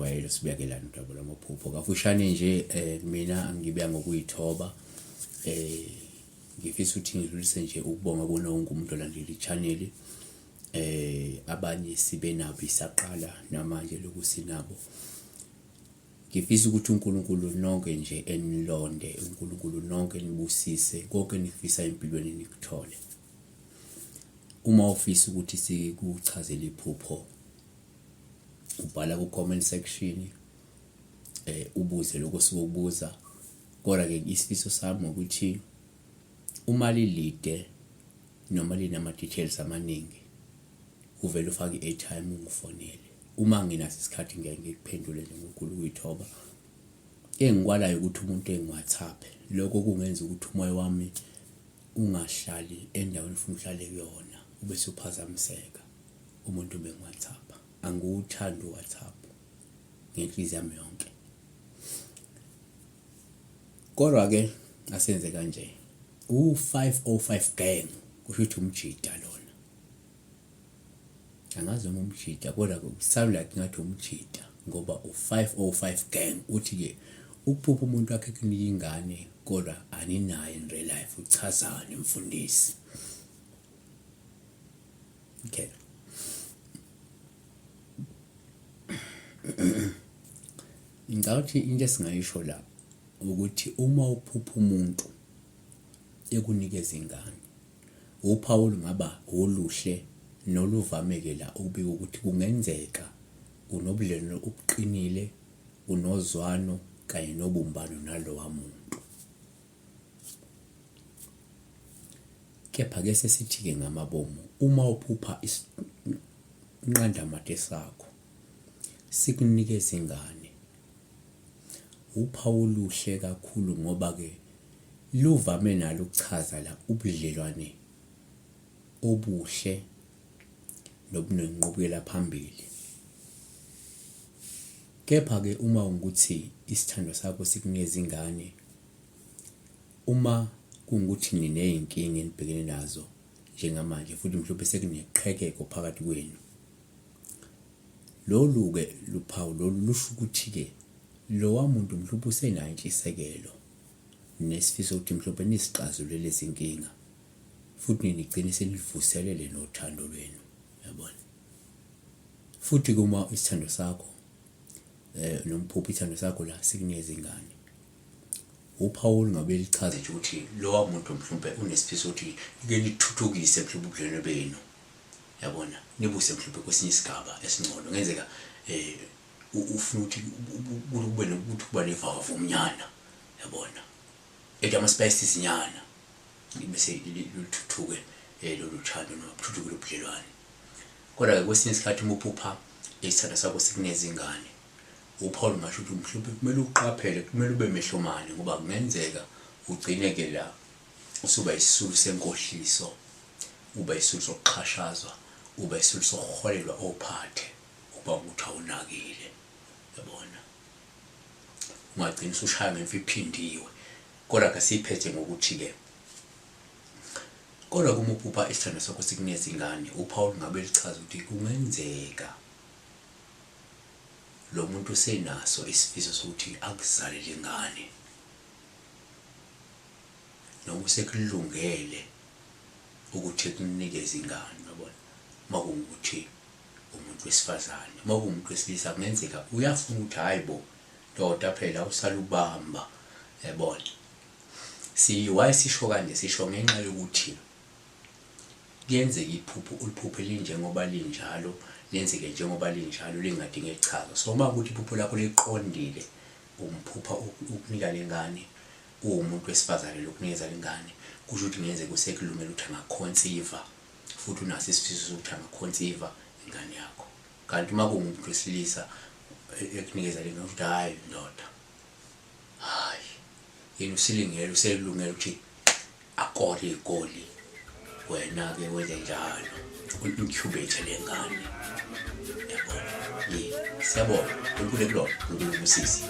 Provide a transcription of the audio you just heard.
Ngokwejwayelo sibuyakelana udaba lwamaphupho. Kafushane nje mina ngibuya ngokuyithoba. Ngifisa ukuthi ngidlulise nje ukubonga kuwona wonke umuntu olandela i-channel. Abanye sibe nabo isaqala namanje lokhu sinabo. Ngifisa ukuthi uNkulunkulu nonke nje enilonde, uNkulunkulu nonke enibusise, konke enikufisa empilweni nikuthole. Uma ufisa ukuthi sikuchazele iphupho, ubhala ku-comment section ubuze lokho osuke ukubuza. Kodwa-ke isifiso sami ukuthi uma lilide noma linama-details amaningi, uvele ufake i-airtime ungifonele. Uma nginaso isikhathi ngeke ngikuphendule nje ngokukhulu ukuyithoba. Engikwalayo ukuthi umuntu engi-WhatsApp, lokho kungenza ukuthi umoya wami ungahlali endaweni ofuna uhlale kuyona, ube usuphazamiseka umuntu bengi-WhatsApp. Angiwuthandi u-WhatsApp ngenhliziyo yami yonke. Kodwa-ke asenze kanje, u-505 gang kusho ukuthi umjita lona. Angazi noma umjita kodwa sound like ngathi umjita ngoba u-505 gang uthi-ke ukuphupha umuntu wakhe kunika ingane kodwa aninayo in real life uchazani mfundisi? Okay. Ngicabanga ukuthi into esingayisho la ukuthi uma uphupha umuntu ekunikeza ingane, uphawu olungaba oluhle noluvame-ke la ukubika ukuthi kungenzeka unobudlelwano obuqinile, unozwano kanye nobumbano nalowa muntu. Kepha ke sesithi-ke ngamabomu uma uphupha isinqandamathe sakho sikunikeza ingane, uphawu oluhle kakhulu ngoba-ke luvame nalo ukuchaza la ubudlelwane obuhle nobunenqubekela phambili. Kepha-ke uma ukuthi isithandwa sakho sikunikeza ingane, uma kungukuthi niney'nkinga enibhekene nazo njengamanje futhi mhlawumbe sekuneqhekeko phakathi kwenu, lolu-ke luphawu lolu lusho ukuthi-ke lowa muntu mhlawumbe usenayo intshisekelo nesifiso ukuthi mhlawumbe nizixazulule lezi nkinga futhi nigcine senivuselele nothando lwenu, yabona. Futhi-ke uma isithando sakho noma uphupha isithando sakho la sikunikeza ingane, uphawu olungabe lichaze nje ukuthi lowa muntu mhlawumbe unesifiso ukuthi ke nithuthukise mhlawumbe ubudlelwano benu, yabona, nibuse mhlawumbe kwesinye isigaba esingcono. Kungenzeka ufuna ukuthi kube nokuthi kuba nevavumnyana, yabona, ethi ama-spices nyana, bese luthuthuke lolu thando noma buthuthuke lo budlelwane. Kodwa-ke kwesinye isikhathi uma uphupha isithandwa sakho sikunezingane, uPaul ngasho ukuthi mhlawumbe kumele uqaphele, kumele ube mehlomane ngoba kungenzeka ugcine-ke la usuba isisulu senkohliso, uba isisulu sokuxhashazwa, uba isisulu sokuholelwa ophathe ukuba ukuthi awunakile, yabona. Ungagcina usushaya ngemfe iphindiwe. Kodwa-ke siyiphethe ngokuthi-ke kodwa uma uphupha isithandwa sakho sikunezingane, uPaul ngabe lichaza ukuthi kungenzeka lo muntu usenaso isifiso sokuthi akuzalele ingane noma usekulungele ukuthi ekunikeze ingane, uyabona, uma kuwukuthi umuntu wesifazane. Uma kuwumuntu wesilisa kungenzeka uyafuna ukuthi hhayi bo ndoda phela usalubamba, yabona. Si why sisho kanje? Sisho ngenxa yokuthi kuyenzeka iphupho uliphuphe linjengoba linjalo, lenzeke njengoba linjalo lingadinge kuchazwa. So uma kuwukuthi iphupho lakho liqondile, umphupha ukunika le ngane, uwumuntu wesifazane lokunikeza le ngane, kusho ukuthi kungenzeka usekulungele ukuthi angakhonsiva futhi unaso isifiso sokuthi angakhonsiva ingane yakho. Kanti uma kuwumuntu wesilisa ekunikeza le ngane, ukuthi hhayi ndoda, hhayi yena usilingele uselungele ukuthi akore igoli, wena-ke wenze njalo u-incubate le ngane, yabona. Ye, siyabonga uNkulunkulu ekulona, uNkulunkulu ubusise.